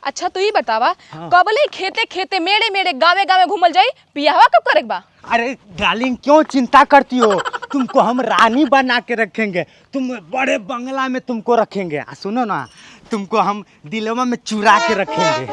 अच्छा तू ही बतावा, कबले खेते खेते मेड़े मेड़े गावे गावे घूमल जाई, बियाहवा कब करे के बा? अरे डार्लिंग क्यों चिंता करती हो, तुमको हम रानी बना के रखेंगे, तुम बड़े बंगला में तुमको रखेंगे। आ सुनो ना, तुमको हम दिलवा में चुरा के रखेंगे।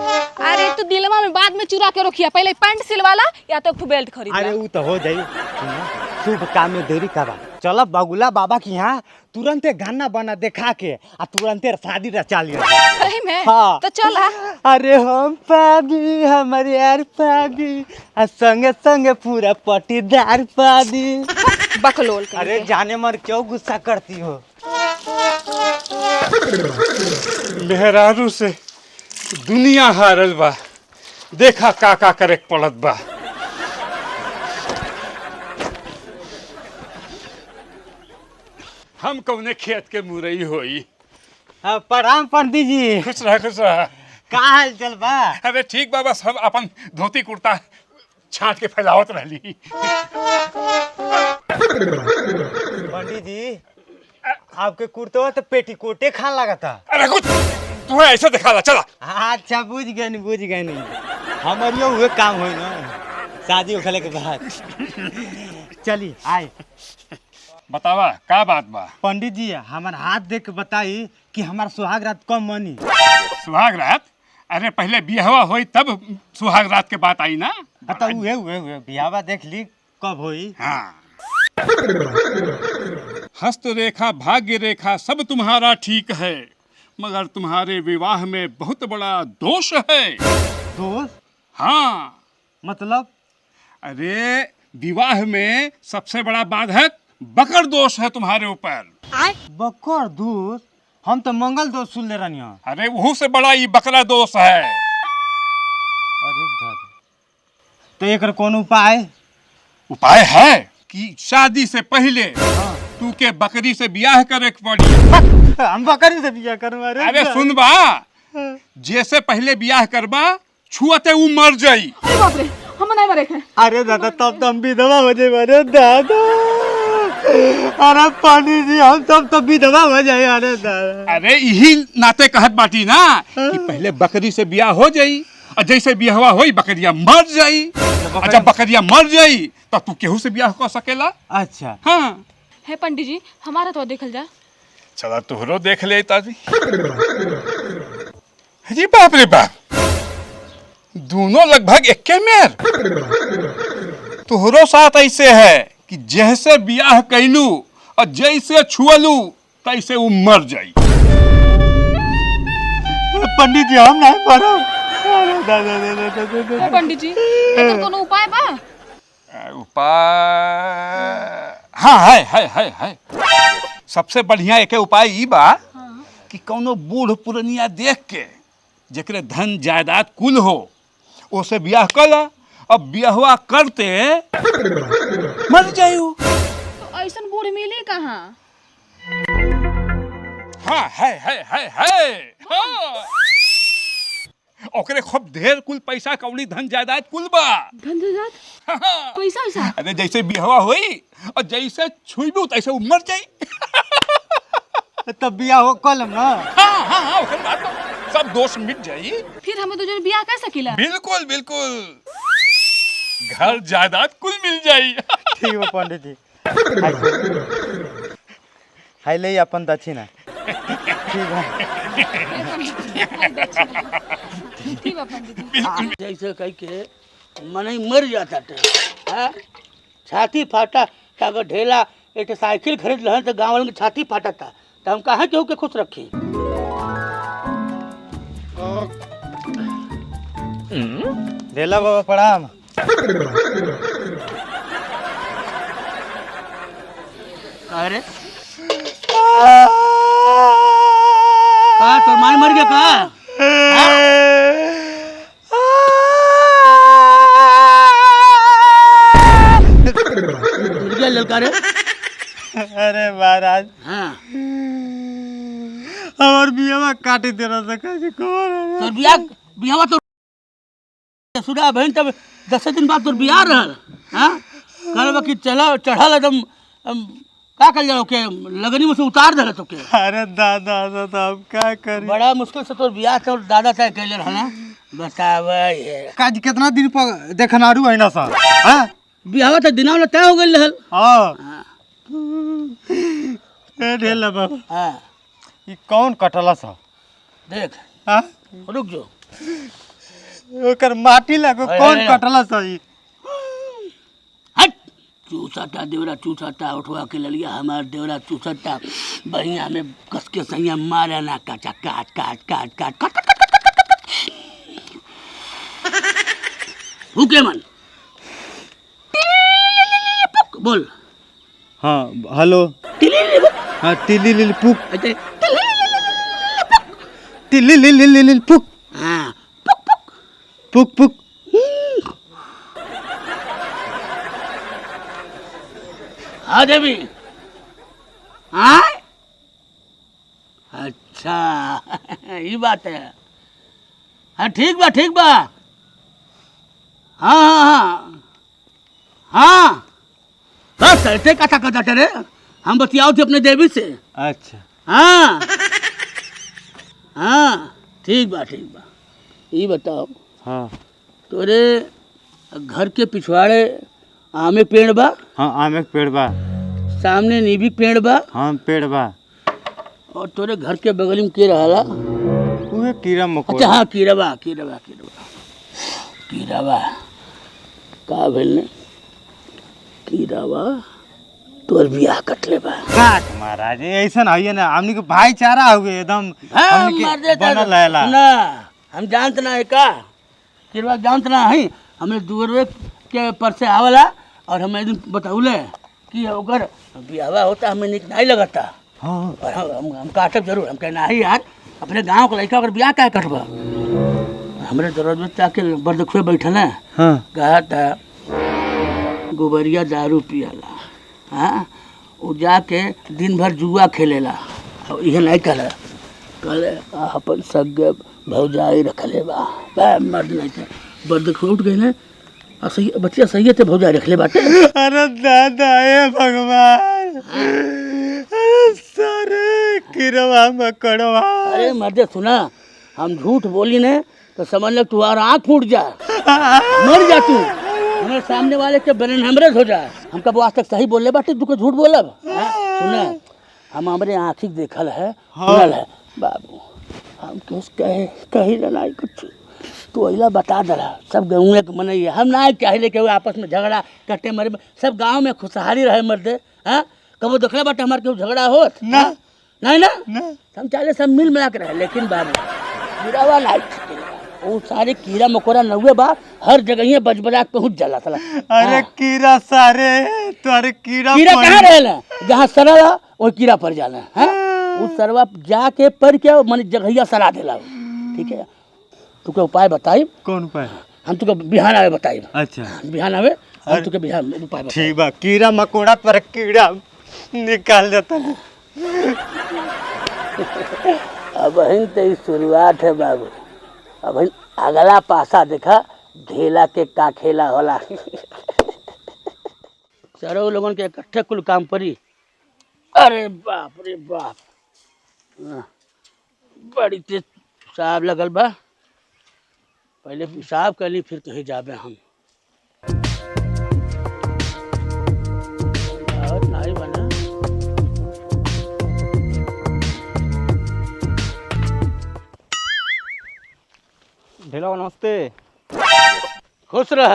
अरे तू दिलवा में बाद में चुरा के रखिया, पहले पैंट सिलवाला या तो एक बेल्ट खरीद। अरे वो तो हो जाई, सुनो, शुभ काम में देरी करा, चलो बगुला बाबा की यहाँ तुरंते गाना बना देखा के आ तुरंते शादी रचा लिया। सही में? हाँ। तो चल आ। अरे हम पागी हमारे यार पागी आ संगे संगे पूरा पटीदार पागी। बकलोल कहीं अरे के। जाने मर क्यों गुस्सा करती हो? मेहरारू से दुनिया हारल बा, देखा का का करे के पड़त बा। हम कौने खेत के मुरई होई। हाँ, प्रणाम पंडित जी। खुश रह, खुश रह। का हाल चल बा? अरे ठीक बा, बस हम अपन धोती कुर्ता छांट के फैलावत रहली। पंडित जी आपके कुर्ते तो पेटीकोटे खान लगा था। अरे कुछ तू ऐसे दिखा ला, चला। अच्छा बुझ गए नी, बुझ गए नी, हमारियो हुए काम होई ना शादी होखले के बाद। चली आए। बतावा का बात बा? पंडित जी हमार हाथ देख के बताई कि हमार सुहाग रात कब मनी। सुहाग रात? अरे पहले बिहवा होई तब सुहाग रात के बात आई ना। हाँ, तो उहे उहे उहे बियाहवा देख ली कब होई। हाँ। हस्त रेखा भाग्य रेखा सब तुम्हारा ठीक है, मगर तुम्हारे विवाह में बहुत बड़ा दोष है। दोष? हाँ। मतलब? अरे विवाह में सबसे बड़ा बाधक बकर दोष है तुम्हारे ऊपर। बकर दोष? हम तो मंगल दोष सुन ले रहनी हूँ। अरे वहू से बड़ा ये बकरा दोष है। अरे दादा, तो एकर कौन उपाय? उपाय है कि शादी से पहले तू के बकरी से ब्याह करे के पड़ी। हम बकरी से बियाह करूँ? अरे अरे सुन बा, जैसे पहले ब्याह करबा छुअते ऊ मर जाई। अरे बाप रे, हम नहीं मरे के। अरे दादा तब तो हम विधवा हो जाए। अरे दादा, अरे पंडित जी हम तब तो विधवा हो जाए। अरे दादा। अरे यही नाते कहत बाटी ना कि पहले बकरी से ब्याह हो जाई और जैसे ब्याहवा होई बकरिया मर जाई, और जब बकरिया मर जाई तो तू केहू से ब्याह कर सकेला। अच्छा। हाँ। है पंडित जी हमारा तो देखल जा। चला तुहरो देख ले ताजी। अरे बाप रे बाप, दोनों लगभग एक्के मेर। तुहरो साथ ऐसे है कि जैसे ब्याह कैलू और जैसे छुअलू तैसे वो मर जाई। पंडित जी हम नहीं मरब। अरे दादा, दादा, दादा, दादा। है पंडित जी एकर कोनो उपाय बा? उपाय हाँ है है है है। सबसे बढ़िया एक उपाय ई बा कि कौनो बूढ़ पुरनिया देख के जेकरे धन जायदाद कुल हो ओसे ब्याह कर ला, अब ब्याहवा करते मर जायू। तो ऐसन बूढ़ मिली कहाँ? हाँ है है है है हाँ। ओकरे खूब ढेर कुल पैसा कौड़ी धन जायदाद कुल बा। धन जायदाद? हाँ। पैसा वैसा? अरे जैसे बिहवा होई और जैसे छुईबू तैसे उ मर जाई। तब बियाह हो कलम ना। हाँ हाँ हाँ, ओकर बाद तो सब दोष मिट जाई। फिर हम दो जन बियाह कर सकीला? बिल्कुल बिल्कुल, घर जायदाद कुल मिल जाई। ठीक है पंडित जी, हाय ले अपन दक्षिणा। ठीक है। ठीक बा पंडित जी। जैसे कह के मनई मर जाता थे। हाँ? छाती फाटा अगर ढेला एक साइकिल खरीद लहन तो गाँव वालों की छाती फाटा था, तो हम कहाँ केहू के खुश रखी। ढेला बाबा प्रणाम। अरे का तोर माई मर गया का? मर गया ललका रे। अरे महाराज, हाँ और बियाह काटी दे रहा था कैसे कौन? तोर बियाह बियाह तो सुना बहन, तब 10 दिन बाद तोर बियाह रहल। हाँ कहल कि चला चढ़ल एकदम का कर जाओ के लगनी में से उतार देले तो के। अरे दादा दादा हम का करी? बड़ा मुश्किल से तोर बियाह तोर दादा तय कैले रहना, बतावे ये। काज कितना दिन पर देखनारू है ना सर? हां बियाह तो दिनावला तय हो गेल रहल। हां हाँ। ए ढेला बाबा, हाँ ई कौन कटला सा? देख हां रुक जो, ओकर माटी लागो, अरे, कौन अरे। कटला सा ई? हट। चूसता देवरा चूसता, उठवा के ललिया हमार देवरा चूसता, बहिया में कस के सैया मारे ना काचा काट काट काट काट काट काट काट काट काट काट। भूखे मन बोल। हां हेलो। हां टिली लिली पुक। ऐसे। टिली लिली लिली पुक। हाँ पुक पुक। पुक पुक। हाँ देवी, हाँ अच्छा ये बात है। हाँ ठीक बा ठीक बा। हाँ हाँ हाँ हाँ बस ऐसे कथा कथा रे, हम बतियाओ थे अपने देवी से। अच्छा हाँ हाँ ठीक बा ठीक बा। ये बताओ, हाँ तोरे घर के पिछवाड़े आमे पेड़ बा? हाँ आमे के पेड़ बा। सामने नीबी पेड़ बा? हाँ पेड़ बा। और तोरे घर के बगल में के रहला? उहे कीड़ा मकोड़ा। अच्छा हाँ कीड़वा कीड़वा कीड़वा कीड़वा का भेल ने, कीड़वा तोर बियाह कटले बा। काट महाराज ऐसन है ना, हमनी के भाईचारा हो गए एकदम। हाँ, हमनी मर के देता बनल रहेला। ना हम जानत ना है का कीड़वा जानत ना है, हमरे दुअरवे के पर से आवला और हमें एक दिन बताउले कि ओकर बियाहवा होता हमें निक नहीं लगता। हाँ और हम काटब जरूर। हम कहे नहीं यार अपने गांव के लड़का अगर बियाह काहे कटबा? हमरे दरवाजे जाके बरदखुए बैठल है। हाँ कहा था गोबरिया दारू पियाला, हाँ वो जाके दिन भर जुआ खेलेला। और इहे नहीं कहला, कहले अपन सगे भौजाई रखले बा। बा मर्द नहीं थे बरदखुए उठ गए ने, और सही बच्चिया सही है थे भौजाई रखले बाटे। अरे दादा हे भगवान, अरे सारे कीड़वा मकड़वा। अरे मर्दे सुना, हम झूठ बोली ने तो समझ ले तुम्हारा आँख फूट जा, मर जा तू, हमारे सामने वाले के ब्रेन हेमरेज हो जाए। हम कब आज तक सही बोलले बाटे, तू के झूठ बोलब? हाँ? सुना हम हमरे आँखी देखल है। हाँ। सुनल है बाबू, हम कुछ कहे कही ना नहीं कुछ, तू अइला बता दला सब गाँव के मनैया। हम ना चाहे के आपस में झगड़ा कटे मरे, सब गांव में खुशहाली रहे मर्दे। हाँ कबो देखले बाटे हमारे केहू झगड़ा होत? ना। नहीं ना, ना। हम चाहे सब मिल मिला के रहे, लेकिन बाबू कीड़ावा नहीं छुटेला। वो सारे कीड़ा मकोड़ा नौवे बा हर जगह ही बजबजा के पहुंच जाला साला। अरे हाँ। कीड़ा सारे तुम्हारे कीड़ा कीड़ा पड़ी। कहाँ रहेला? जहाँ सड़ला वही कीड़ा पड़ जाला। हाँ वो सरवा जाके पड़ के मन जगहिया सड़ा देला। ठीक है तुके उपाय बताई। कौन उपाय? हम तुके बिहान आवे बताई। अच्छा बिहान आवे हम तुके बिहान उपाय बताई। ठीक बा, कीड़ा मकोड़ा पर कीड़ा निकाल देता। अब हिन तो ई शुरुआत है बाबू, अब हिन अगला पासा देखा ढेला के का खेला होला। चारों लोगन के इकट्ठे कुल काम परी। अरे बाप रे बाप, बड़ी तेज पेशाब लगल बा। पहले पेशाब कर ली फिर कहीं जाबे हम। और नहीं बना। ढेला नमस्ते। खुश रह।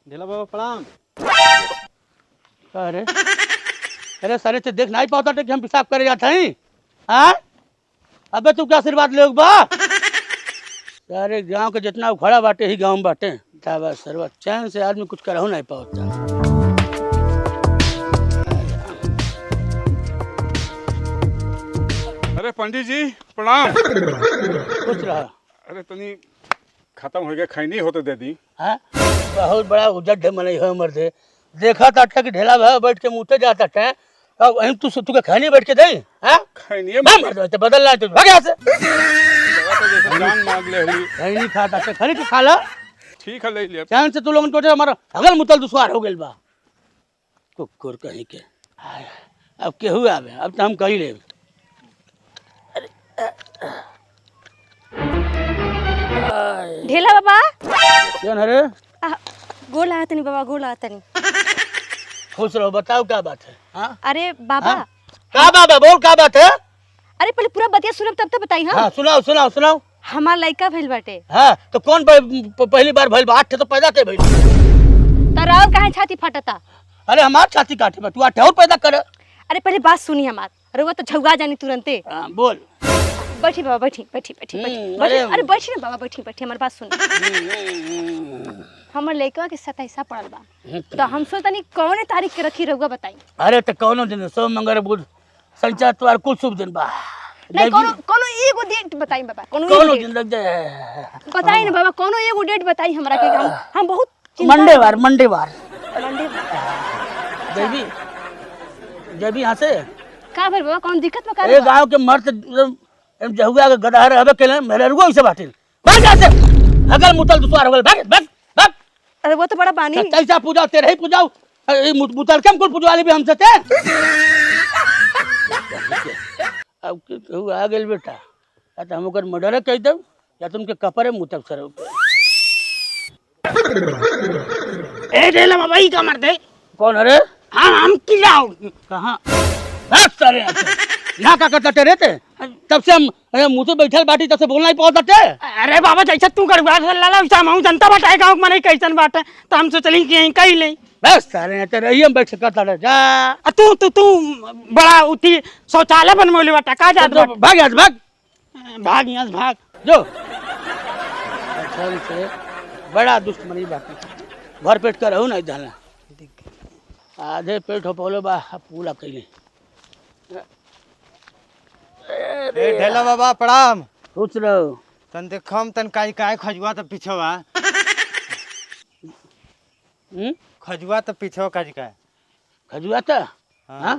ढेला बाबा प्रणाम। अरे अरे सारे से देख नहीं पाता कि हम पेशाब करे जाते हैं। हाँ अबे तू क्या आशीर्वाद लोग बा? सारे गांव के जितना उखड़ा बाटे ही गांव में बाटे। सरवा चैन से आदमी कुछ करहु नहीं पाता। अरे पंडित जी प्रणाम। खुश रह। अरे तनी खत्म हो गया, खैनी हो तो दे दी। हाँ बहुत बड़ा उजड़ मनई हो मर्दे। देखा था कि ढेला भाई बैठ के मुँहते जाता है, अब वहीं तू तू खैनी बैठ के दे। हाँ खैनी ना मर्दे तो बदल ना तू भाग यहाँ से। जान मांग ले हुई। खैनी खाता है, खैनी तो खा ला। ठीक है ले ले। चैन से तू लोगन टोटे हमारा हगल मुतल दुश्वार हो गेल बा। कुकुर कहीं के। आय, अब केहू आवे अब तो हम कही लेब। ढेला बाबा। कौन हरे? गोल आतनी बाबा, गोल आतनी। खुश रहो, बताओ क्या बात है? हाँ? अरे बाबा। हाँ? का बाबा बोल, का बात है? अरे पहले पूरा बतिया सुनब तब तो बताई। हाँ सुनाओ सुनाओ सुनाओ। हमार लड़का भइल बाटे। हाँ तो कौन पहली बार भइल बा? 8 तो पैदा के भइल। तराव काहे छाती फटता? अरे हमार छाती काटे बा, तू 8 और पैदा कर। अरे पहले बात सुनी हमार, रउआ तो झुआ जानी तुरंते। हां बोल। बैठी बाबा, बैठी बैठी बैठी बैठी। अरे बैठी ना बाबा, बैठी बैठी, हमार बात सुन। हमर लड़का के 27 पड़ल बा, तो हम सोचतनी कौन तारीख के रखी रउआ बताई। अरे तो कौनो दिन, सोम मंगल बुध शनिचर इतवार कुल शुभ दिन बा। नहीं कोनो कोनो एगो डेट बताई बाबा, कोनो कोनो दिन लग जाए बताई ना बाबा, कोनो एगो डेट बताई हमरा के। हम बहुत मंडे वार, मंडे वार, मंडे देवी देवी यहाँ से का भइल बाबा, कौन दिक्कत में का? ए गांव के मर्द जहुआ के गदहा रहबे केले, मेरे रुआ ऐसे बाटे भाग जा से अगल मुतल दुसवार हो गेल, भाग भाग भाग। अरे वो तो बड़ा बानी कैसा पूजा तेरे ही पूजाऊ, ए मुतल के हम कुल पूजवा लेबे हमसे ते। अब केहू आ गेल बेटा, या तो हम ओकर मर्डर कह देब या तुमके कपड़े मुतब सर। ए ढेला बाबा ई का मर दे। कौन? अरे हाँ हम की जाओ कहाँ भाग सारे यहाँ का करता रे ते? तब से हम मुँह से बैठल बाटी, तब से बोलना ही पड़ता ते। अरे बाबा जैसा तू करवा लाला वैसा हम जनता बाटे गाँव के मने कैसन बाटे, तो हम सोचली कि यहीं कहीं ले बस सारे यहाँ रही हम बैठ सकता रहे जा। तू तू तू बड़ा उठी शौचालय बनवले बाटा का जात तो भाग यहाँ से, भाग भाग यहाँ से भाग जो। अच्छा से बड़ा दुष्ट मनी बाटी, भर पेट कर रहू नहीं जाना, आधे पेट हो पौले बा पूरा कैले। ए ढेला बाबा प्रणाम। खुश रहो। तन देखम तन काई काई खजुआ त पिछवा। खजुआ त पिछवा काज का खजुआ त? हां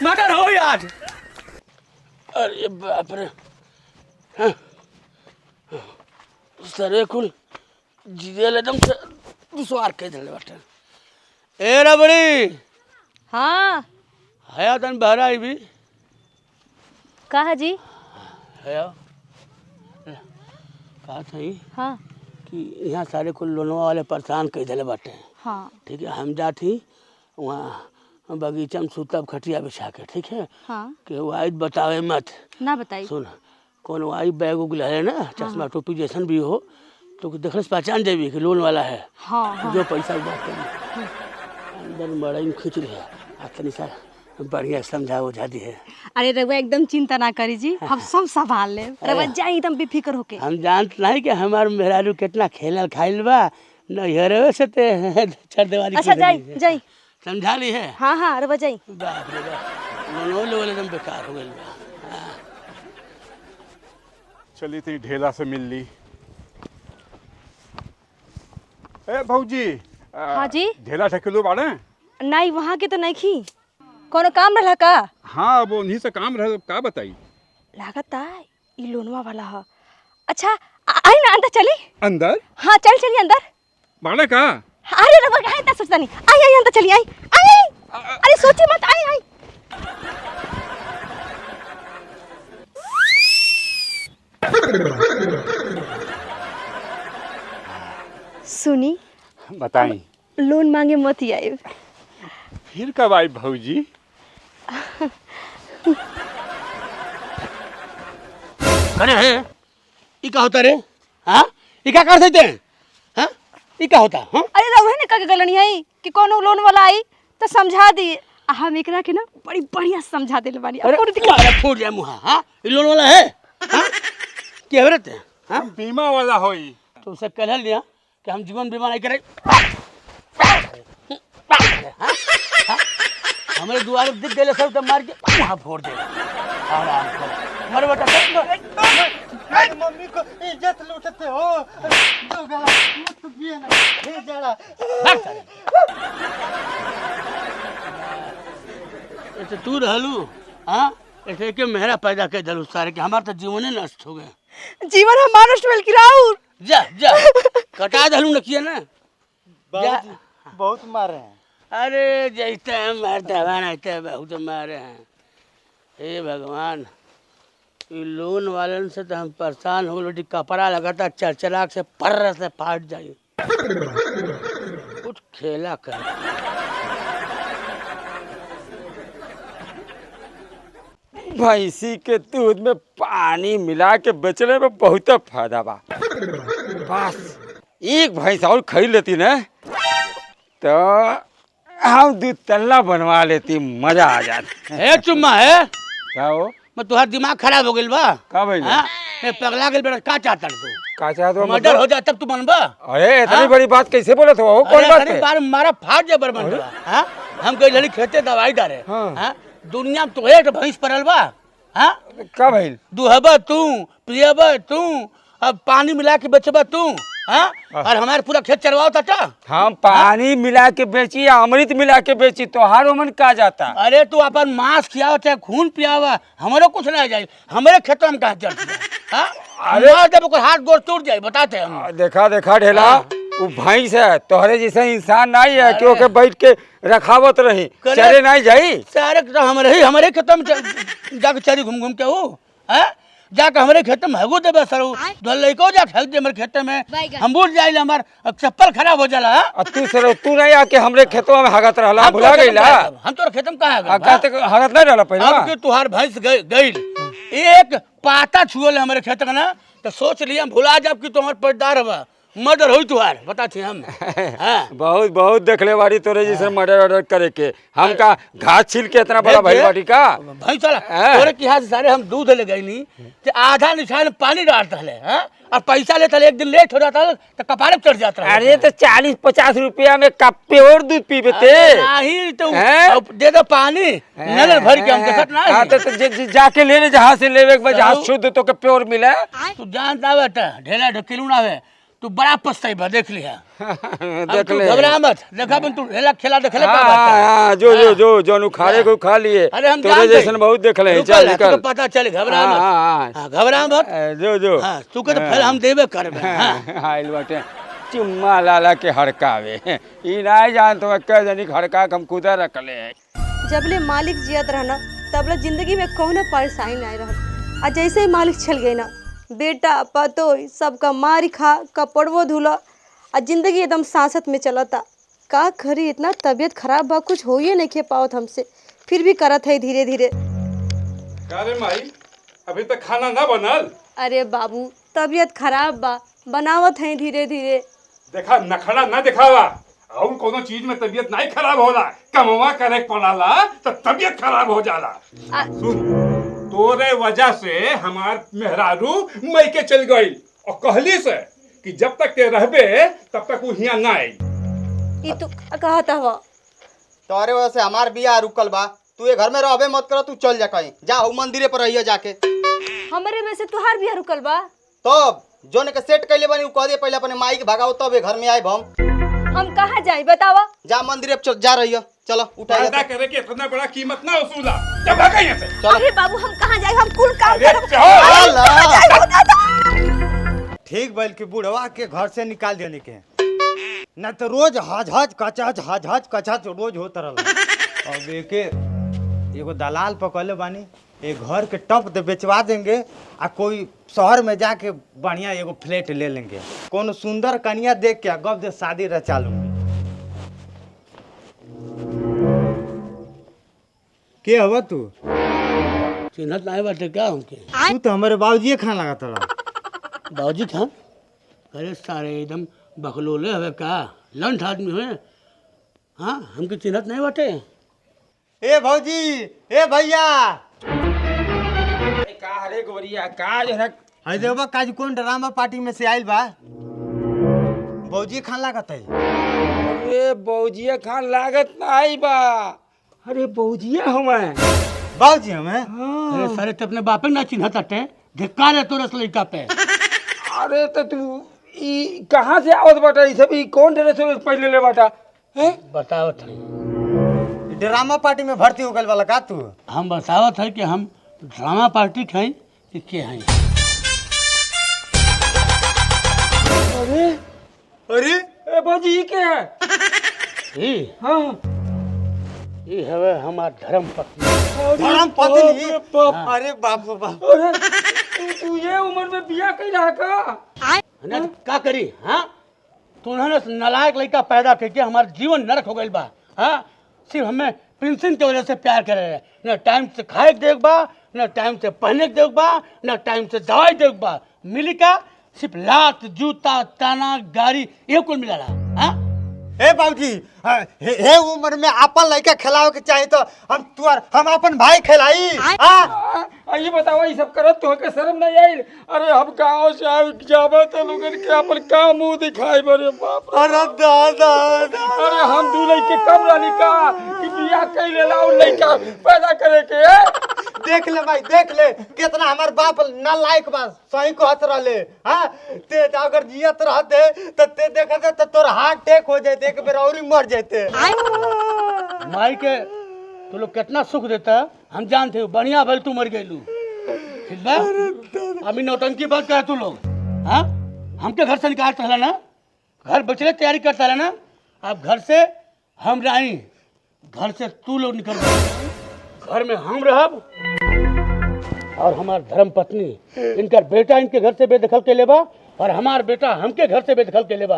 मर्डर हो आज। अरे बाप रे, हाँ। सरे कुल जिदेल एकदम से दुसवार के दिले बाटे। ए रबड़ी। हाँ हया तन बहरा आई भी का जी हया कहा थी। हाँ कि यहाँ सारे कुल लोनवा वाले परेशान कर दिले बाटे। हाँ ठीक है, हम जाती वहाँ बगीचा में सुतब खटिया बिछा के, ठीक है। हाँ कि वो बतावे मत ना बताई। सुन कौन आई बैग उग है ना, चश्मा टोपी जैसन भी हो तो देखने से पहचान जेबी कि लोन वाला है। हाँ, हाँ। जो पैसा बात कर अंदर मड़ई में खींच लिया आ तनी सा बढ़िया समझा उझा दी है। अरे रघुआ एकदम चिंता ना करी जी, हम सब संभाल ले। रघुआ जाए एकदम बेफिक्र होके। हम जानत नहीं कि हमार मेहरारू कितना खेलल खाइल बा, नैहरवे से ते छर देवारी। अच्छा जाई जाई समझा ली है। हाँ हाँ रघुआ जाई। बाप रे बाप, लोन लेवल एकदम बेकार हो गेल बा। चली थी ढेला से मिल ली। ए भौजी। हाँ जी। ढेला ठकेलो बाड़े? नहीं वहाँ के तो नहीं खी, कोनो काम रहा का? हाँ अब उन्हीं से काम रहा, का बताई? लागता ई लोनवा वाला है। अच्छा आई ना अंदर चली। अंदर? हाँ चल चली अंदर। बाड़े का? अरे रघुआ काहे इतना सोचता नहीं, आई आई अंदर चली, आई आई आई। अरे सोची मत, आई आई। सुनी बताई लोन मांगे मत ही आए। फिर कब आई भौजी? अरे हे ई का होता रे? हां ई का कर सकते हैं? हां ई का होता? हां अरे रघुआ ने का गलनी है कि कोनो लोन वाला आई तो समझा दी, हम एकरा के ना बड़ी बढ़िया समझा देले बानी। अरे अरे फूट जाए मुहा। हां ई लोन वाला है? हां के हरत है? हां बीमा वाला होई तो उसे कह लिया कि हम जीवन बीमा नहीं करे। हमारे दुआरे दिख गए सब तो मार के वहाँ फोड़ दे। आराम कर मर बेटा, मेरी मम्मी को इज्जत लूटते हो। दोगला मत पिए ना हे जड़ा। ऐसे तू रहलू हाँ, ऐसे के मेहरा पैदा कर दलू सारे के, हमार तो जीवने नष्ट हो गए। जीवन हमार नष्ट भेल कि राउर? जा जा कटा दलू न किया ना। बाबूजी बहुत मारे हैं। अरे जैते हैं मारते हैं, बहुत मारे हैं। हे भगवान, ये लोन वालन से तो हम परेशान हो गए। कपड़ा लगाता चरचराक से पर्र से फाट जाए। कुछ खेला कर। भैंसी के दूध में पानी मिला के बेचने में बहुत फायदा बा। बस एक भैंस और खरीद लेती ना तो हम दूध तल्ला बनवा लेती, मजा आ जाता। हे चुम्मा है क्या हो? मैं तुम्हारा दिमाग खराब हो गइल बा। का भइल? हाँ? मैं पगला गेल बेटा। का चाहता तू? का चाहत हो? मर्डर हो जा तब तू बनबा? अरे इतनी बड़ी बात कैसे बोलत हो? कौन बात अरे है? बार मारा फाट जा बर बनबा। हां, हम गइल हली खेते दवाई डारे। हां, दुनिया में तोहे के भैंस पड़ल बा। हां, का भइल? दुहबा तू, पियबा तू, अब पानी मिला के बेचबा तू। हां, और हमारे पूरा खेत चरवाओ ताटा। हम पानी मिला के बेची या अमृत मिला के बेची, तोहार मन का जाता? अरे तू अपन मांस खियावा चाहे खून पियावा, हमारो कुछ ना जाए। हमारे खेत में कहाँ चढ़? अरे जब ओकर हाथ गोड़ टूट जाए बताते हम। देखा देखा ढेला, वो भैंस है, तोहरे जैसे इंसान नहीं है कि ओके बैठ के रखावत रही, चरे नहीं जाई। सारे तो हमारे ही हमारे खेत में जाके चरी घूम घूम के हो। हैं, जाके हमारे खेत में हगू देबे सर, लइको जाके हग दे हमारे खेत में। हम भूल जाइल, हमार चप्पल खराब हो जाला। आ तू सर तू नहीं आके हमरे खेतवा में हगत रहला, भुला गइला? हम तोर खेत में कहाँ आ का तक हगत नहीं रहला पहले? अब के तुहार भैंस गइल, एक पाता छुअल हमारे खेत का ना, तो सोच लिया हम भुला जाब कि तुम्हार पैदार हवा, मर्डर होई तुहार, बताते हम। हाँ। बहुत बहुत देखले बारी तोरे जैसे मर्डर ऑर्डर करे के। हम का घास छील के इतना बड़ा भाई बाटी का भाई साला तोरे के हाथ सारे हम दूध ले गईनी ते आधा निशान पानी डालता हले। हां, और पैसा लेता एक दिन लेट हो जाता तो कपारे पे चढ़ जाता। अरे तो 40-50 रुपया में का प्योर दूध पीबे ते? नहीं तो दे दो पानी नल भर के, हम देखत ना। हां तो जाके ले ले जहां से लेवे के, जहां शुद्ध तो के प्योर मिले। तू जानता बेटा ढेला ढकेलू ना है, तू बड़ा पछताई देख लिया। देख ले, घबरा मत, देखा बन तू ढेला खेला देखले का बात है। हां जो जो जो जोन उखाड़े को खा लिए। अरे हम तोरे जैसन बहुत देख ले। चल निकल, पता चल। घबरा मत, हां घबरा मत। जो जो हां तू के तो फिर हम देबे करबे। हां आइल बाटे चुम्मा लाला के हड़कावे, ई नहीं जान तो के जनी हड़का के हम खुदा रखले है। जबले मालिक जियत रहना तबले जिंदगी में कोनो परेशानी नहीं रहल, आ जैसे ही मालिक चल गए ना, बेटा पतो सबका मारी खा कपड़वो धुला, आ जिंदगी एकदम सांसत में चलता। का खरी इतना तबीयत खराब बा, कुछ हो ही नहीं खे पावत हमसे, फिर भी करत है धीरे धीरे। अरे माई अभी तक खाना ना बनल? अरे बाबू तबीयत खराब बा, बनावत है धीरे धीरे। देखा नखड़ा ना दिखावा, और कोनो चीज में तबीयत नहीं खराब होला, कमवा करे पड़ाला तो तबीयत खराब हो जाला। सुन, तोरे वजह से हमार मेहरारू मई के चल गई और कहली से कि जब तक ते रहबे तब तक वो हियां ना आई। ई तो कहता हवा तोरे वजह से हमार बियाह रुकल बा, तू ये घर में रहबे मत कर, तू चल जा कहीं जा, उ मंदिरे पर रहिए जाके। हमरे में से तुहार बियाह रुकल बा? तब जोन के सेट कइले बानी उ कह दे पहले अपने माई के भगाओ तब घर में आइब हम। हम कहां जाई बतावा? जा मंदिरे पर जा रहियो, चलो उठा। पैदा करे के इतना बड़ा कीमत ना वसूला, जा भाग यहां से। अरे बाबू हम कहां जाई, हम कुल काम करब। ठीक बैल के बुढ़वा के घर से निकाल देने के, ना तो रोज हज हज कचहज हज हज कचहज रोज होता रहला। अब एके एगो दलाल पकड़ले बानी, एक घर के टप दे बेचवा देंगे आ कोई शहर में जाके बढ़िया एगो फ्लैट ले लेंगे, कोनो सुंदर कन्या देख के गप दे शादी रचा लूंगी। के हवा तू? चिन्हत नहीं बाटे क्या हमके? तू तो हमारे बाबूजी खान लगा रहा। बाबूजी खान? अरे सारे एकदम बखलोले हवे का, लंठ आदमी हुए। हाँ हमके चिन्हत नहीं बाटे। ए भौजी, ए भैया, का हरे गोरिया का जो है हई देखबा काज कौन ड्रामा पार्टी में से आइल बा, भौजी खान लागत है। ए भौजिया खान लागत नहीं बा। अरे भौजिया हमें, बाबूजी हमें। अरे सारे तो अपने बापे ना चिन्हत हटे, धिक्कार है तोरे लड़का पे। अरे तो तू ई कहाँ से आवत बाटा? ई सब ई कौन ड्रेस व्रेस पहले ले बाटा हैं? बतावत है। ड्रामा पार्टी में भर्ती हो गल वाला का तू? हम बतावत है कि हम ड्रामा पार्टी के हैं कि के हैं। अरे अरे ए भौजी ई के है? ई हाँ ई हवे हमार धर्म पत्नी। धर्म पत्नी? बाप। अरे बाप रे बाप। अरे तू ये उम्र में बियाह कैला का? ना का करी? हाँ तुन्होंने नालायक लड़का पैदा करके हमारा जीवन नरक हो गइल बा। हाँ सिर्फ हमें पेंशन के वजह से प्यार करे रहे, न टाइम से खाए के देख बा, न टाइम से पहने के देख बा, न टाइम से दवाई देख बा। मिली का सिर्फ लात जूता ताना गाड़ी ये कुल मिला रहा। हाँ हे बाबूजी, हे उम्र में अपन लड़का खिलावे के चाही तो हम तुअर हम अपन भाई खिलाई। हाँ ये बतावा ये सब करत तो के शर्म नहीं आइल? अरे हम गांव से आए जाबे तो लोगन के अपन का मुंह दिखाई बरे बाप रे। अरे दादा अरे हम दू लड़के कम रहली का कि बियाह कई लेला और लड़का पैदा करे के? देख ले भाई देख ले कितना हमार बाप ना लायक बा, सही कहत रहले। हाँ ते अगर जियत रहते तो ते देखते तो तोर हार्ट अटैक हो जाते, एक बेर और ही मर जाते। माई के तू लोग कितना सुख देता हम जानते हो। बढ़िया भल तू मर गइलू, ठीक बा? अभी नौटंकी बात कर तू लोग। हाँ हमके घर से निकालता रहा ना, घर बचले तैयारी करता रहा ना। अब घर से हम रही, घर से तू लोग निकल गए, घर में हम रहब और हमार धर्म पत्नी इनका बेटा इनके घर से बेदखल के लेबा और हमार बेटा हमके घर से बेदखल के लेबा।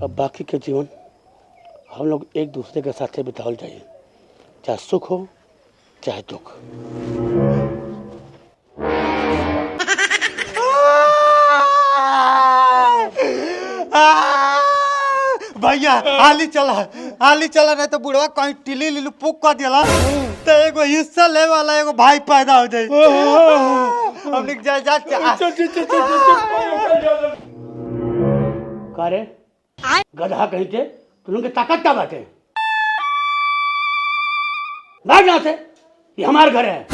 अब बाकी के जीवन हम लोग एक दूसरे के साथ बितावल जाइए, चाहे सुख हो चाहे दुख। भैया हाली चला, हाली चला, नहीं तो बुढ़वा कहीं टिली लीलू पुक कर दिला तो एगो हिस्सा ले वाला एगो भाई पैदा हो जाए। हमने जा जा चल चल चल चल चल। का रे गधा कहीं के तुम लोग के ताकत का बाटे? भाग यहाँ से, ये हमार घर है।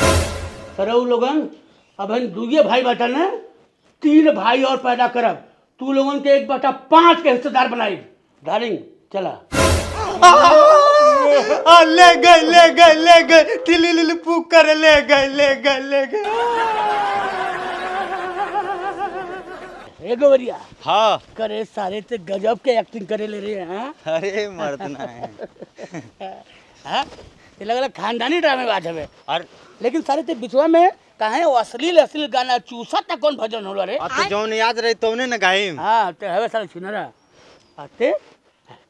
सरऊ लोगन अब हम दुए भाई बाटा ने 3 भाई और पैदा करब, तू लोगन के 1/5 के हिस्सेदार बनाई। डार्लिंग चला। आ, ले गए ले गए ले गए टिली लीलू पुक कर ले गए ले गए ले गए। ए गोवरिया। हाँ करे सारे ते गजब के एक्टिंग करे ले रहे हैं। अरे मर्द ना है। हाँ ये लग रहा खानदानी ड्रामे बात है। और लेकिन सारे ते बिचवा में काहे वो अश्लील अश्लील गाना चूसा तक कौन भजन होला रे? तो जौन याद रही तौने न गाइम। हाँ ते हवे सारे छिनरा आते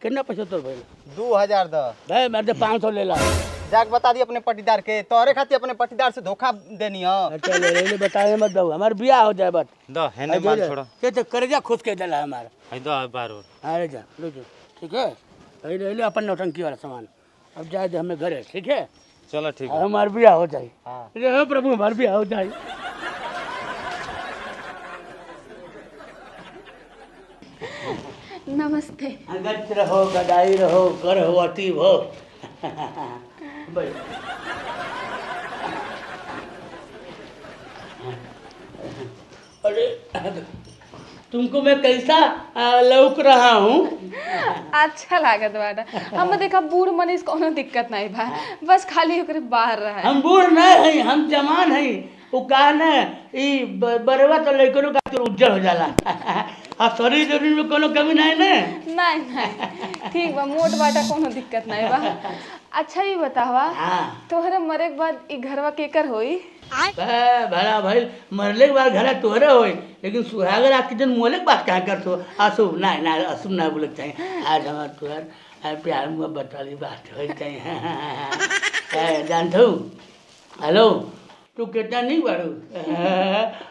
कितना पैसा तोर भइल? 2000 द भाई मैं 500 ले ला। जाके बता दी अपने पटीदार के, तोरे खातिर अपने पटीदार से धोखा देनी हो। अच्छा ले ले बताए मत दो, हमार बियाह हो जाए बस। द हेने माल छोड़ो। के तो कर्जा खुद के देला हमार। है दो बारो। अरे जा लो जो, ठीक है? ले ले अपन नौटंकी वाला सामान। अब जाए दे हमें घरे, ठीक है? चलो ठीक है। हमार बियाह हो जाए। हाँ। रे प्रभु हमार बियाह हो जाए। नमस्ते। अगत रहो गदाई रहो गर्भवती हो। अरे तुमको मैं कैसा लौक रहा हूँ? अच्छा लागत बाटा। हम देखा बूढ़ मनीष कोनो दिक्कत नहीं बा, बस खाली ओकरे बाहर रहा है। हम बूढ़ नहीं हैं, हम जवान हैं। वो कहा ना ई बरवा तो लड़कों का उज्जर हो जाला। आ शरीर शरीर में कोनो कमी नहीं ना? नहीं नहीं ठीक बा, मोट बाटा कोनो दिक्कत नहीं बा। अच्छा ये बतावा, हाँ। तोहरे मरे के बाद ई घरवा केकर होई? भला भाई मरले के बाद घर तोहरे होई, लेकिन सुहागर आपके दिन मोले के बात कहाँ करतो? अशुभ ना ना अशुभ ना बोले चाहिए। आज हमार तोहर प्यार मोहब्बत वाली बात होई चाहिए। जानत हो? हेलो तू कितना नहीं बारू।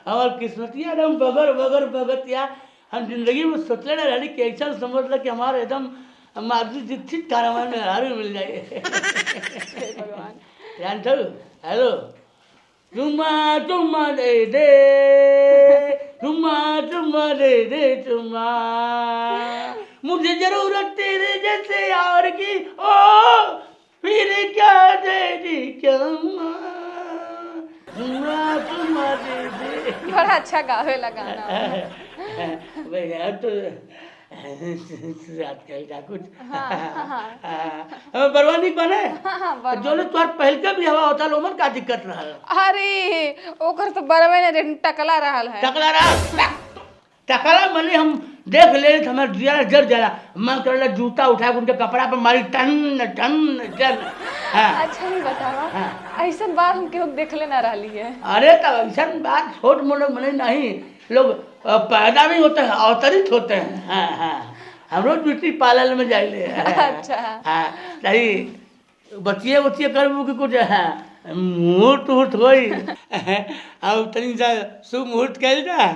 हमार किस्मतिया एकदम बगर बगर बगतिया। हम जिंदगी में सोचले ना रही कि ऐसा समझ ल कि हमारे एकदम माधुरी दीक्षित कारावान में हारू मिल जाए। भगवान जानत हो? हेलो चुम्मा चुम्मा दे दे, चुम्मा चुम्मा दे दे चुम्मा, मुझे जरूरत तेरे जैसे यार की, ओ फिर क्या तेरी क्या। चुमा चुमा दे दे। बड़ा अच्छा गावेला गाना। भैया तो रात कल जा कुछ। हाँ, बरवानी बने। हाँ, बरवा। जो तुहार पहल के भी हवा होता लोमन का दिक्कत रहा? अरे ओकर तो बरवे ने टकला रहल है। टकला रहा, टकला मने हम देख ले तो हमारे जिया जर जाला, मन करला जूता उठा के उनके कपड़ा पर मारी टन टन टन। हाँ। अच्छा ही बतावा, ऐसा बार हम केहू देखले ना रहली है। अरे तब ऐसा बात छोट मोट मने नहीं, लोग पैदा नहीं होते हैं, अवतरित होते हैं। हाँ हाँ, हम रोज ब्यूटी पार्लर में जाइले। अच्छा। हाँ सही, बचिए बचिए करबू कि कुछ। हाँ मुहूर्त उहूर्त होई अब तनी सा शुभ मुहूर्त कइल जा।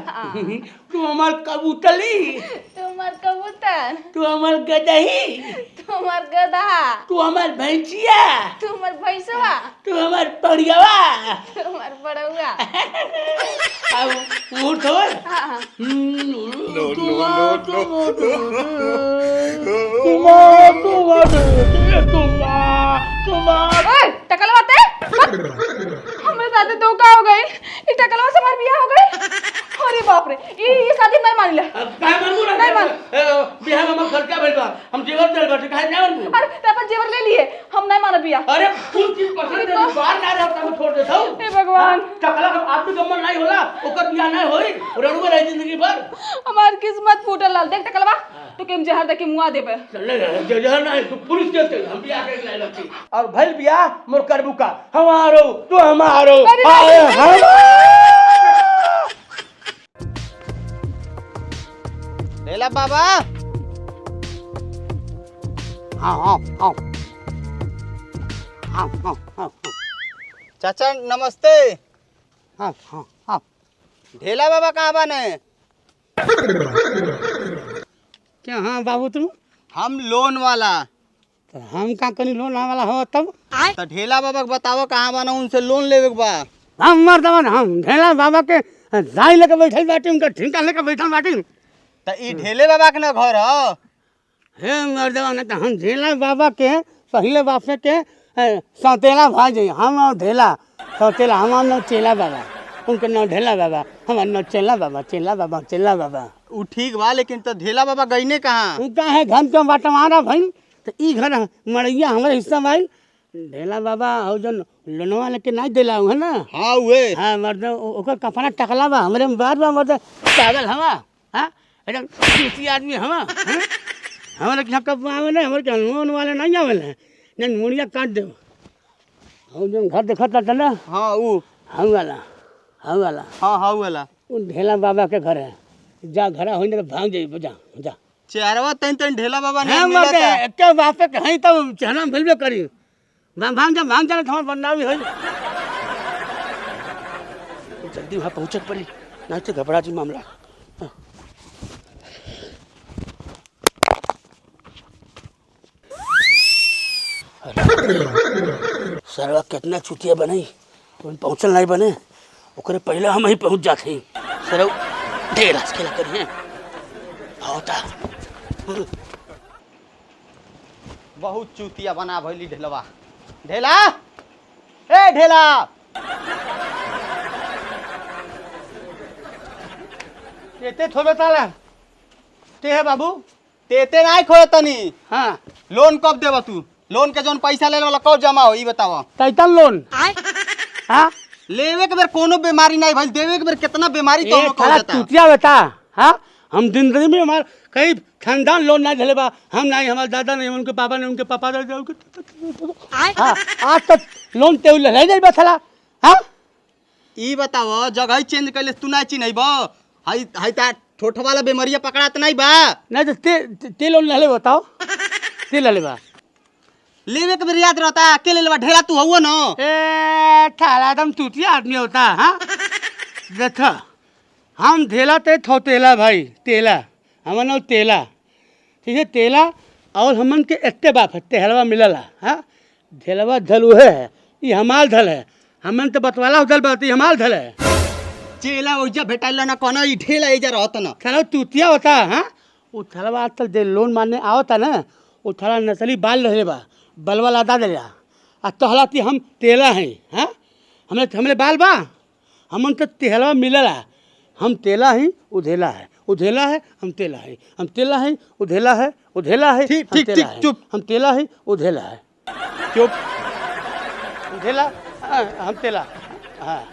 तू हमार कबूतली, तू हमार कबूतर, तू हमार गदही, तू हमार गधा, तू हमार भैंसिया, तू हमार भैंसवा, तू हमार पड़ियावा, तू हमार बड़ौआ। अब मुहूर्त होई। हाँ। ओए टकलवा ते हमरे साथे धोखा हो गई, ई टकलवा से हमार बियाह हो गई। अरे बाप रे, ई शादी नहीं मानिला। काहे मानबू ना? नहीं मान। बियाह में हमर खर्चा भइल बा, हम जेवर देल बाटे, काहे ना मानबू? अरे ते अपन जेवर ले लिए, हम नहीं मानब बियाह। अरे कुल चीज पसंद है, बाहर ना रह तब छोड़ देत हूं। हे भगवान। टकला के आदमी के मन नहीं होला, ओकर बियाह नहीं होई, रड़ुआ रही जिंदगी भर। हमार किस्मत फूटल लाल। देख टकलवा, तो केम जहर दे के मुआ देबे। चल जहर नहीं, तू पुलिस के चल, हम बियाह के लाइल हती। और भइल बियाह मोर करबू का, हमारो तू हमारो। अरे नहीं। ढेला बाबा। हाँ हाँ हाँ हाँ हाँ हाँ। चाचा नमस्ते। हाँ हाँ हाँ। ढेला बाबा कहाँ बने? क्या हाँ बाबू तुम? हम लोन वाला। तो हम का कनी लोन वाला हो तब? तो ढेला बाबा के बताओ कहाँ बना, उनसे लोन लेवे के बा। हम मर्दवन, हम ढेला बाबा के जाई लेके बैठल बाटी, उनका ठिकाना लेके बैठल बाटी। तो ई ढेले बाबा के ना घर ह? हे मर्दवन, तो हम ढेला बाबा के पहले बापे के सौतेला भाई जी, हम और ढेला सौतेला, हम न चेला बाबा, उनके न ढेला बाबा, हम न चेला बाबा, चेला बाबा, चेला बाबा। उ ठीक बा, लेकिन तो ढेला बाबा गईने कहाँ? उनका है घर के बंटवारा भइल, तो ई घर मड़ैया हमारे हिस्सा में आइल। ढेला बाबा और जन लोनवा लेके नहीं देला है ना? हाँ उहे। हाँ मर्द, ओकर कपड़ा टकला बा, हमरे में बार बा मर्द, पागल हवा। हाँ एकदम चूती आदमी हवा। हाँ? हमारे के यहाँ कब आवे नहीं, हमारे के लोन वाले नहीं आवे नहीं, मुड़िया काट दे। और जन घर देखत था ना? हाँ उ। हम वाला, हम वाला। हाँ हाँ वाला। उन ढेला बाबा के घर है, जा घर हो तो भाग जाइए, जा जा। चेहरवा तन तन ढेला बाबा नहीं हाँ मिला मर्द, था। एके बापे के हई तब चेहरा मिलबे करी। भाग जा, भाग जा, थोड़ा बंदा भी होई। जल्दी वहाँ पहुँचक पड़ी, नहीं तो घबरा जी मामला। सरवा कितना छुटिया बनाई, तुम पहुँचल नहीं बने, ओकरे पहले हम ही पहुँच जाते हैं। सरव ढेर खेला करिए होता। बहुत चूतिया बना भइली ढेलवा। ढेला, ए ढेला। एते थोड़े ताला ते है बाबू। तेते नहीं खोए तनी। हाँ। लोन कब देबा तू? लोन के जोन पैसा लेने वाला कब जमा हो ई बतावा। Title loan. हाँ लेवे के बेर कोनो बीमारी नहीं भइल, देवे के बेर कितना बीमारी तो ए हो जाता। चूतिया बेटा। हाँ हम जिंदगी में हमार कई खानदान लोन नहीं झेले बा, हम नहीं, हमारे दादा नहीं, उनके पापा नहीं, उनके पापा नहीं, उनके। हाँ आज तक लोन ते ले नहीं बा साला। हाँ ई बताओ जगह चेंज कैले तू ना चिन्हब? हई हई ता ठोठ वाला बीमारिया पकड़ात नहीं बा। नहीं तो ते ते लोन ले बताओ, ते ले बा। लेवे के बेर याद रहता के ले लेबा ढेला तू हउआ न। ए थाला एकदम चूतिया आदमी होता। हाँ देखा हम ढेला ते थौतेला भाई, तेला हमर नाम तेला, ठीक है तेला। और हमन के एत्ते बाप है तेहलवा मिलला। हाँ ढेलवा धल उहे है, ये हमार धल है, हमन तो बतवाला धल बात, ये हमार धल है। चेला ओइजा भेटाइल ना कहना ई ढेला एजा रहत न। थला चूतिया होता। हाँ वो थलवा आजकल जे लोन मारने आवता ना, वो थला नसली बाल रहे बा, बलवा लदा देला आ तोहला ती हम तेला हैं। हाँ हमरे हमरे बाल बा, हमन तो तेहलवा मिलला। हम तेला ही उधेला है, उधेला है हम तेला है, हम तेला है उधेला है, उधेला है ठीक, हम ठीक, तेला ठीक, है। चुप। हम तेला है उधेला है, चुप। उधेला हाँ, हम तेला। हाँ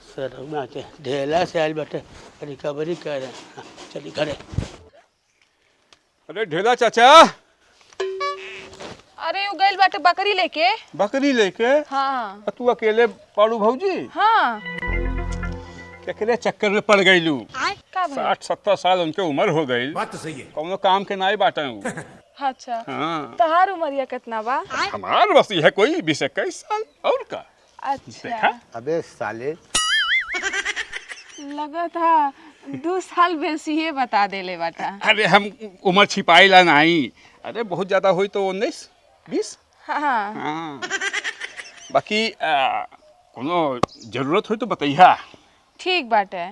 सर आते ढेला से आयल बाटे, रिकवरी कर रहे। हाँ, चली घरे। अरे ढेला चाचा। अरे उ गइल बाटे बकरी लेके। बकरी लेके? हाँ। आ तू अकेले पाड़ू भौजी? हाँ। केकरे चक्कर में पड़ गईलू? का भइल? 60-70 साल उनके उम्र हो गई। बात तो सही है। कौनो काम के नाई बाटे उ। अच्छा। हाँ। तहार उमरिया कितना बा? हमार बस यह कोई 20-21 साल और का। अच्छा। देखा? अबे साले, लगा था 2 साल बेसी ही बता देले बाटा। अरे हम उम्र छिपाईला नहीं। अरे बहुत ज्यादा हुई तो 19-20। हाँ। हाँ। बाकी कोनो जरूरत हो तो बताइया। ठीक बाटे,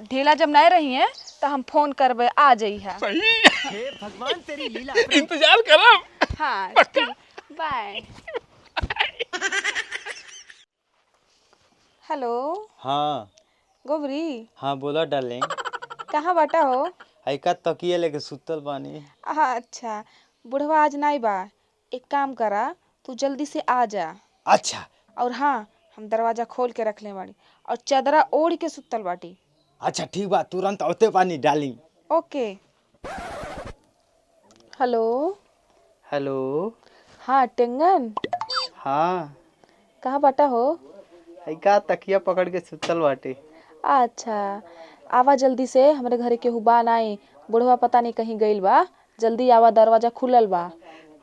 ढेला जब नहीं रही है तो हम फोन करबे, आ जइहा। सही। हे भगवान तेरी लीला। इंतजार करब। हाँ ठीक, बाय। हेलो। हाँ। गोबरी। हाँ बोलो डार्लिंग। कहाँ बाटा हो? ऐका तकिया लेके सुतल बानी। अच्छा, बुढ़वा आज नहीं बा, एक काम करा तू जल्दी से आ जा। अच्छा। और हाँ, हम दरवाजा खोल के रख ले बाड़ी और चदरा ओढ़ के सुतल बाटी। अच्छा ठीक बा, तुरंत औते बानी डार्लिंग। ओके। हेलो। हेलो। हाँ टेंगन। हाँ। कहाँ बाटा हो? ऐका तकिया पकड़ के सुतल बाटे। अच्छा, आवा जल्दी से, हमरे घरे केहू बा नाई, बुढ़वा पता नहीं कहीं गइल बा। जल्दी आवा, दरवाजा खुलल बा।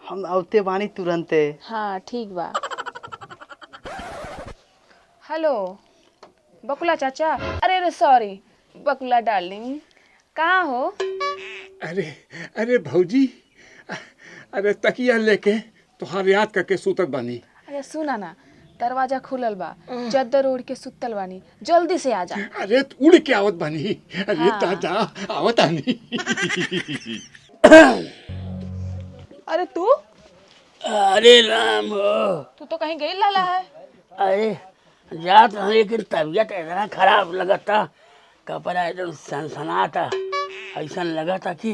हम औते बानी तुरंते। हाँ ठीक बा। हेलो बकुला चाचा। अरे अरे सॉरी, बकुला डार्लिंग, कहाँ हो? अरे अरे भौजी, अरे तकिया लेके तोहार याद करके सुतत बानी। अरे सुना ना, दरवाजा खुलल बा, चद्दर ओढ़ के सुतल बानी, जल्दी से आ जा। अरे उड़ के आवत बानी। अरे हाँ। दादा आवत आनी। अरे तू? अरे राम हो। तू तो कहीं गई लाला है। अरे जात हूँ लेकिन तबीयत इतना खराब लगता, कपड़ा एकदम सनसनाता, ऐसा लगता कि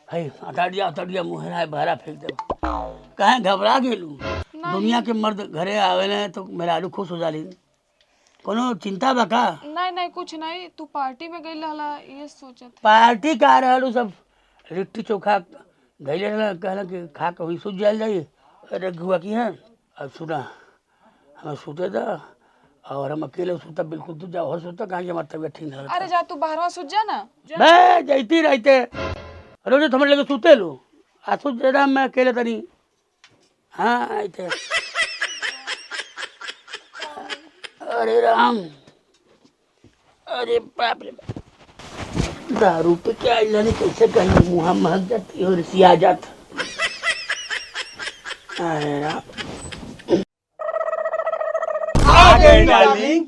भाई अतड़िया अतड़िया मुहरा भरा फेंक दे। कहे घबरा गेलू? दुनिया के मर्द घरे आवेले तो मेहरारू खुश हो जाली, कोनो चिंता बा का? नहीं नहीं कुछ नहीं, तू पार्टी में गई लाला ये सोचत। पार्टी का रहल, सब लिट्टी चोखा धैले रहल, कहला कि खा के हुई सुत जायल जाई। अरे गुआ की है। अब सुना, हमें सुते दा और हम अकेले सुता, बिल्कुल तू जा और सुता, कहाँ की हमारी तबीयत ठीक नहीं। अरे जा तू बाहरवा सुत जा ना। बे जैती रहते रोज तुम्हारे लगे सुते लो, आ सुत जा मैं अकेले तनी। हाँ आते। अरे राम, अरे बाप रे बाप, दारू पे क्या जाने कैसे कहीं मुँह महक जाती और सिया जात। अरे राम। आ गई डार्लिंग।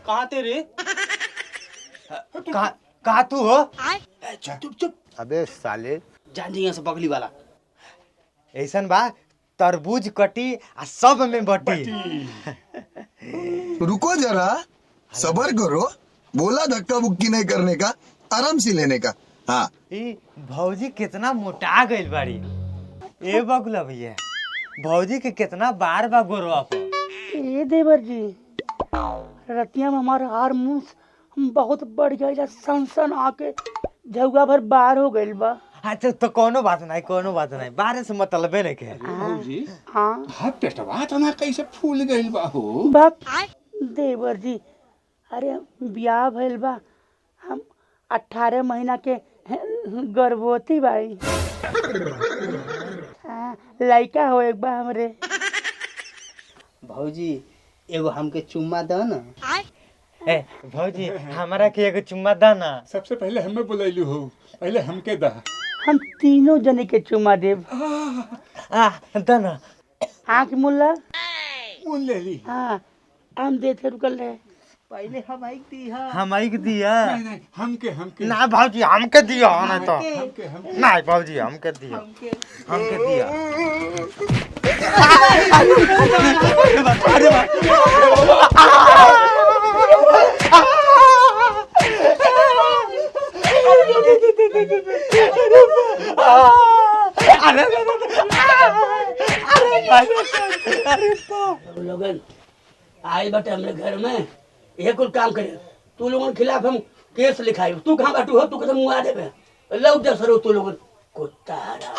कहाँ तेरे? कहाँ कहाँ तू हो? चुप चुप। अबे साले, जान जी यहाँ से बगली वाला। ऐसन बा तरबूज कटी आ सब में बटी। रुको जरा, सबर करो। बोला धक्का मुक्की नहीं करने का, आराम से लेने का। हाँ। ई भौजी कितना मोटा गइल बाड़ी। ए बगुला भैया, भौजी के कितना बार बा गोरवा पर। ए देवर जी, रतिया में हमारा हार मुंह बहुत बढ़ गया, सन सन आके झुआ भर बाहर हो गइल बा। अच्छा तो कोनो बात नहीं, कोनो बात नहीं, बाहर से मतलबे नहीं के। भौजी हाँ। हाँ पेटवा तना कैसे फूल गइल बा हो? बाप देवर जी, अरे ब्याह भइल बा, हम 18 महीना के गर्भवती बाई। हाँ, लड़का हो एक बा हमरे। भौजी एगो हमके चुम्मा दो ना। ए भौजी, हमारा के एगो चुम्मा दा ना। सबसे पहले हमें बुलैलू हो, पहले हमके दा। हम तीनों जने के चुम्मा देब। आ दा ना। आँख मुल्ला मुन ले ली। हाँ, हम देते रुकल रहे। पहले हमाई दी हा। हमारी के दिया। नहीं नहीं, हमके हमके। ना भाजी हमके दिया ना तो। हमके हमके। ना भाजी हमके दिया। हमके। हमके दिया। लोगन आए बटे हमरे घर में ये कुल काम करे। तू लोगन खिलाफ हम केस लिखाई। तू कहाँ बाटू हो? तू कसम मुआ देबे लौट जा सरो तू लोगन कुत्ता हराम।